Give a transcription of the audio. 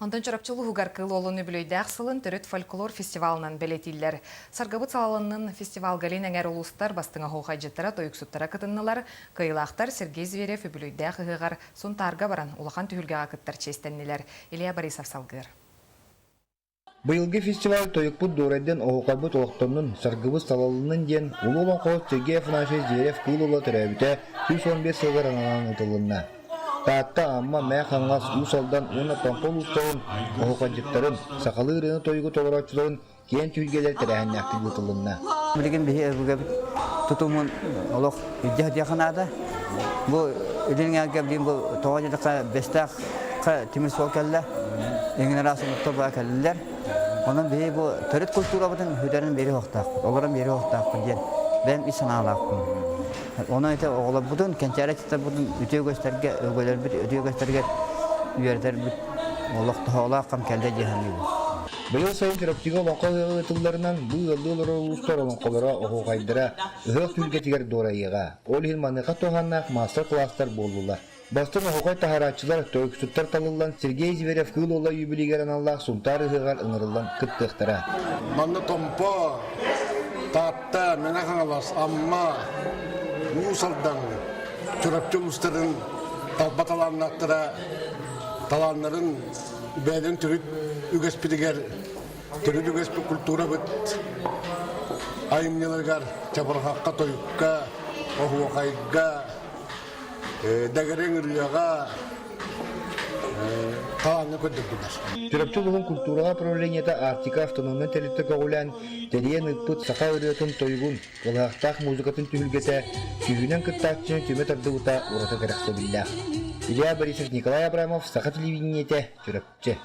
Онтон Чурапчы улууһугар Кыыл Уолун үбүлүөйдээх сылын төрүт фольклор фестивалынан бэлиэтииллэр. Саргыбыт салалыннын фестивалга илин эҥэр улуустар бастыҥ оһуохайдьыттара, тойуксуттара кытыннылар. Кыайыылаахтар Сергей Зверев үбүлүөйдээх ыһыаҕар Сунтаарга баран улахан түһүлгэҕэ кыттар чиэстэннилэр. Илья Борисов салгыыр. Быйылгы фестиваль тойукпут дуорайдан оһуохайбыт олохтоннун, саргыбыт салалыннын диэн улуу олоҥхоһут Сергей Афанасьевич Зверев Кыыл Уола төрөөбүтэ 115 сылыгар анаан ыытылынна. Таатта, Амма, Мэҥэ Хаҥалас, Уус Алдан уонна Томпо улуустарын оһуохайдьыттарын, сахалыы ырыаны-тойугу толорооччуларын киэн түһүлгэлэр тэрээһиннээхтик ыытылынна. Билигин биһи өбүгэбит тутумун олох илдьэ сылдьыахха наада. Бу илин эҥээргэ билигин бу тоҕо диэтэххэ Бэстээх тимир суол кэллэ. Эҥин араас омуктар баа кэллилэр. Онон биһи бу төрүт культурабытын сүтэрэн биэриэх уохтаахпыт, олорон биэриэх уохтаахпыт диэн бэйэм ис санаалаахпын. Онон ити оҕолорбутун, кэнчээри ыччаттарбытын үтүө үгэстэргэ, өбүгэлэрбит үтүө үгэстэригэр үөрэтэрбит олох тоһоҕолоох хам кэллэ дии саныыбын. Быйыл сайын Чурапчыга олоҥхо ыһыаҕа ыытылларынан, бу ыаллыы олорор улуустар олоҥхолоро, оһуохайдара ыһыах түһүлгэтигэр дуорайыаҕа. Ол иһин маныаха туһааннаах маастар-кылаастар буоллулар. Бастыҥ оһуохай таһаарааччылар, тойуксуттар талыллан Сергей Зверев Кыыл Уола юбилейыгар аналлаах Сунтаар ыһыаҕар ыҥырыллан кыттыахтара. Манна Томпо, Таатта, Мэҥэ Хаҥалас, Амма, Уус Алдан, Чурапчы улуустарын талба талааннаахтара талааннарын бэйэлэрин төрүт үгэспитигэр, төрүт үгэспит культурабыт айымньыларыгар чабырҕахха, тойукка, оһуохайга, Дэгэрэҥ ырыаҕа талааҥҥа көрдөрдүлэр. Чурапчы улууһун культураҕа управлениета Арктика автономнай тэрилтэ көҕүлээн, тэрийэн ыыппыт саха ырыатын-тойугун, кылыһахтаах музыкатын түһүлгэтэ сүүһүнэн кыттааччыны түмэ тардыбыта ураты кэрэхсэбиллээх. Илья Борисов, Николай Абрамов, Саха телевидениетэ, Чурапчы.